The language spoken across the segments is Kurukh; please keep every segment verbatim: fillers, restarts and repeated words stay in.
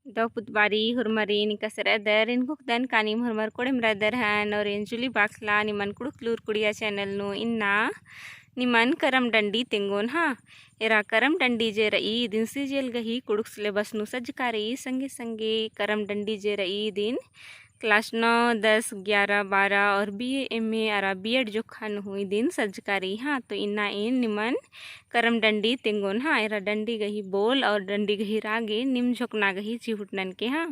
दव पुतबारी होरमारिन एकासे रअदर, एन घोखदन का नीम होरमर कोड़ेम रअदर हन, और एन जूली बाखला निमन कुँड़ुख़ लूर कुड़िया channel नू इन्ना निमन करम डंडी तेंगोन हाँ। एरा करम डंडी जे रई इदिन CGL गही कुँड़ुख़ syllabus नू सज्जका रई, संगे संगे करम डंडी जे रई इदिन class नौ, दस, ग्यारह, बारह और BA, MA अरा B.Ed जोखा नू हूँ इदिन सज्जका रई हाँ। तो इन्ना एन निमन करम डंडी तेंगोन हाँ। एरा डंडी गही बोल और डंडी गही रागे नीम झोंकना गही चिहुट ननके हाँ।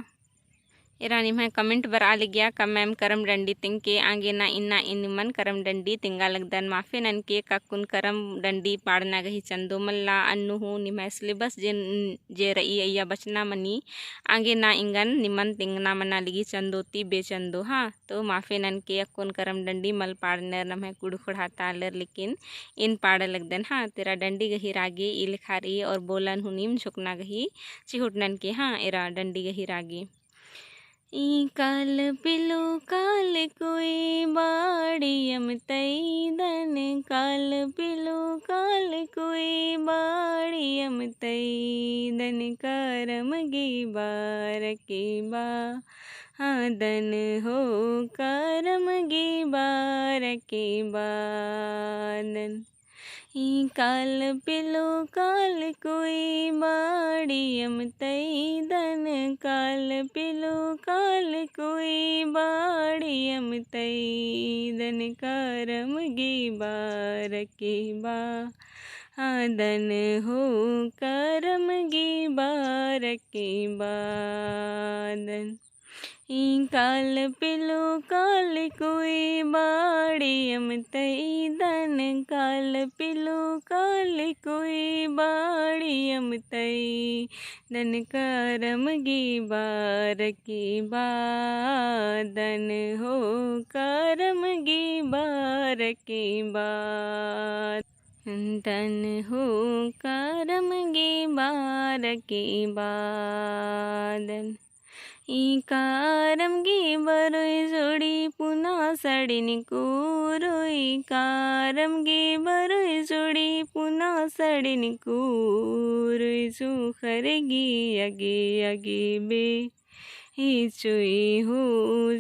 एरा निम्है comment बरआ लगिया का ma'am करम डंडी तेंगके, आंगे ना इन्ना एन निमन करम डंडी तेंगा लगदन। माफे ननके का अक्कुन करम डंडी पाड़ना गही चंदो मल्ला, अन्नु हूँ निम्है syllabus जे, जे रई अइय्या बचना मनी, आंगे ना एंगन निमन तेंगना मना लगी चंदो ती बेचंदो हाँ। तो माफे ननके अक्कुन करम डंडी मल पाड़नर नम्है कुँड़ुख़ ख़ोंड़हा ता आलर, लेकिन एन पाड़ा लगदन हाँ। तो एरा डंडी गही रागे ई लेखा रई और बोलन हूँ नीम झोंकना गही चिहुट ननके हाँ। एरा डंडी गही रागे। ई काल पिलु काल कोई बाड़ियम तैदन, काल पिलु काल कोई बाड़ियम तैदन, करम गे बारके बा, हाँ दन हो करम गे बारके बा दन। ई काल पिलु काल कोई बाड़ियम तैदन, काल पिलु काल कोई बाड़ियम तैदन, करम गे बारके बा, हाँ दन हो करम गे बारके बा दन। ई काल पिलु काल कोई बाड़ियम तैदन, काल पिलु काल कोई बाड़ियम तैदन, करम गे बारके बा दन हो करम गे बारके बा दन हो करम गे बारके बा दन। ई करम गे बरोय जोड़ी पुना सड़िन कुरोय, करम गे बरोय जोड़ी पुना सड़िन कुरोय, जोंख़र गे अगे अगे बेचोय हो,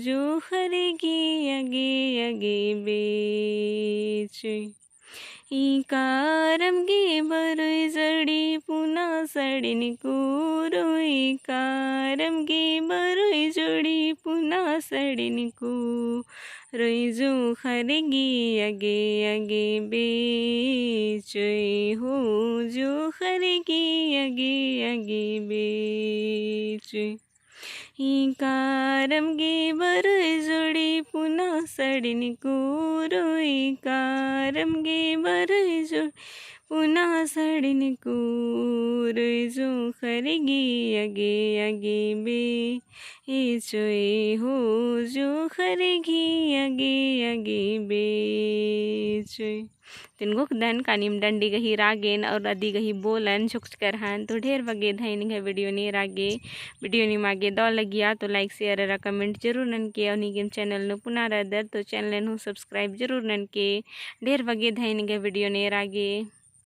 जोंख़र गे अगे अगे बेचोय। ई करम गे बरोय जोड़ी पुना सड़िन कुरोय, करम गे बरोय जोड़ी पुना सड़िन कुरोय, जोंख़र गे अगे अगे बेचोय हो, जोंख़र गे अगे अगे बेचोय। ई करम गे बरोय जोड़ी पुना सड़िन कुरोय, करम गे बरोय जोड़ी पुना सड़िन कुरोय, जोंख़र गे अगे अगे बेचोय हो, जोंख़र गे अगे अगे बेचोय। तो एन घोखदन का नीम डंडी गही रागेन और अदी गही बोलन झोंकचकर हन। तो ढेर बग्गे धैन एंग्है video नू एरा गे। Video निमा गे दव लगिया तो like, share अरा comment जरूर ननके। और नीम channel नू पुना रअदर तो channel नू subscribe जरूर ननके। ढेर बग्गे धैन एंग्है video नू एरा गे।